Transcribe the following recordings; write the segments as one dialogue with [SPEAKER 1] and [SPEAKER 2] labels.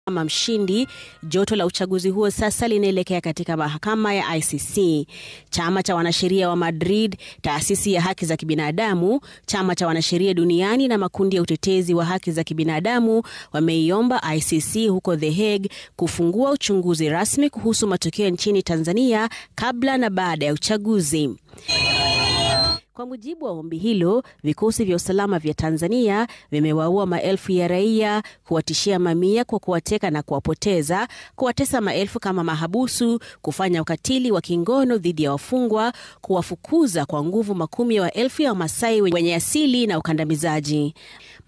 [SPEAKER 1] Kama mshindi, joto la uchaguzi huo sasa linaelekea katika mahakama ya ICC. Chama cha wanasheria wa Madrid, taasisi ya haki za kibinadamu, chama cha wanasheria duniani na makundi ya utetezi wa haki za kibinadamu wameiomba ICC huko The Hague kufungua uchunguzi rasmi kuhusu matukio nchini Tanzania kabla na baada ya uchaguzi. Kwa mujibu wa ombi hilo, vikosi vya usalama vya Tanzania vimewaua maelfu ya raia, kuwatishia mamia kwa kuwateka na kuwapoteza, kuwatesa maelfu kama mahabusu, kufanya ukatili wa kingono dhidi ya wafungwa, kuwafukuza kwa nguvu makumi ya elfu ya Wamasai wenye asili na ukandamizaji.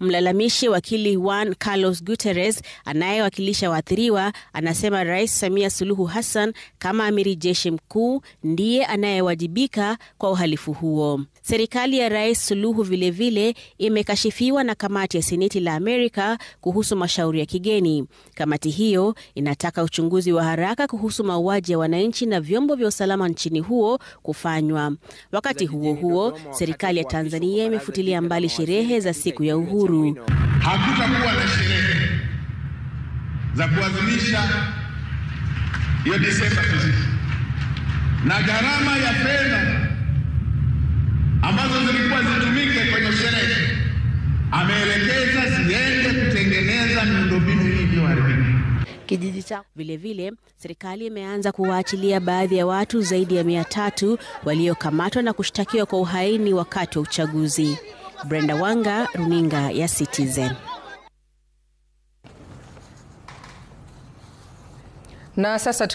[SPEAKER 1] Mlalamishi wakili Juan Carlos Guterres anayewakilisha waathiriwa anasema Rais Samia Suluhu Hassan kama amiri jeshi mkuu ndiye anayewajibika kwa uhalifu huo. Serikali ya Rais Suluhu vilevile imekashifiwa na kamati ya Seneti la Amerika kuhusu mashauri ya kigeni. Kamati hiyo inataka uchunguzi wa haraka kuhusu mauaji ya wananchi na vyombo vya usalama nchini huo kufanywa. Wakati huo huo, serikali ya Tanzania imefutilia mbali sherehe za siku ya uhuru.
[SPEAKER 2] Hakutakuwa na sherehe za kuadhimisha hiyo Desemba 9, na gharama ya fedha ambazo zilikuwa zitumike kwenye sherehe ameelekeza ziende kutengeneza miundombinu hii iliyoharibika.
[SPEAKER 1] Kijiji cha vilevile, serikali imeanza kuwaachilia baadhi ya watu zaidi ya 300 waliokamatwa na kushtakiwa kwa uhaini wakati wa uchaguzi. Brenda Wanga, Runinga ya Citizen.
[SPEAKER 3] Na sasa